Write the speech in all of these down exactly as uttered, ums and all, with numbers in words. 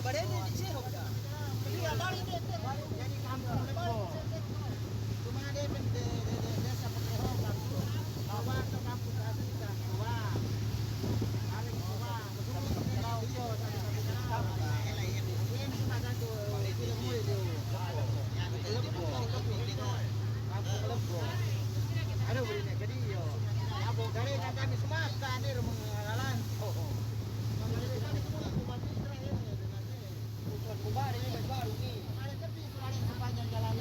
Jadi kampung Lembo. Cuma dia de-, de-, de-, desa Petrehong, kampung Bawang, kampung Kasih, kampung Bawang. Paling Bawang. Aduh, begini, jadi yo. Dari kami semua tadi mengalan. Oh, oh. Bukan kubari, ini baru ni. Ada tepi, sudah ada sepanjang jalan.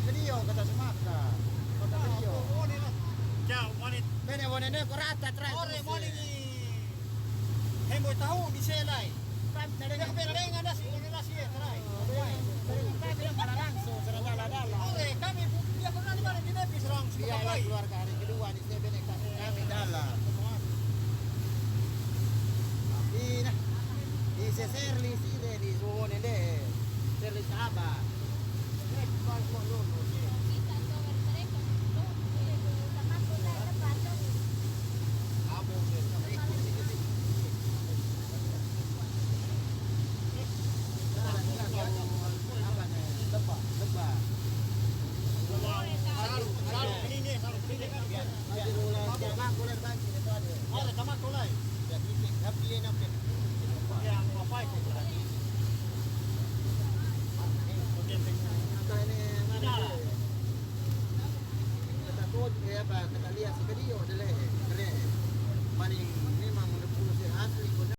Jadi yo, kata semaka. Kata yo. Bene, bone ne, ko rata, trai. Hembo tahu di selai. Kami tadi yang pernah dengar dah si, ini dah si, ya, terakhir. Kami yang pernah langsung, sudah dalam-dalam. Oke, kami pu-, dia pernah di mana? Di Nepis langsung. Iya, ya, keluarga hari kedua di sini, kami dalam. Ini, di Seserli sih, di Suwon, deh. Seserli Sabah. Kata ini, mana dia? Kata kod, eh, apa, kata lia si kadio, dele, dele. Mani memang udah puluh si asli, kod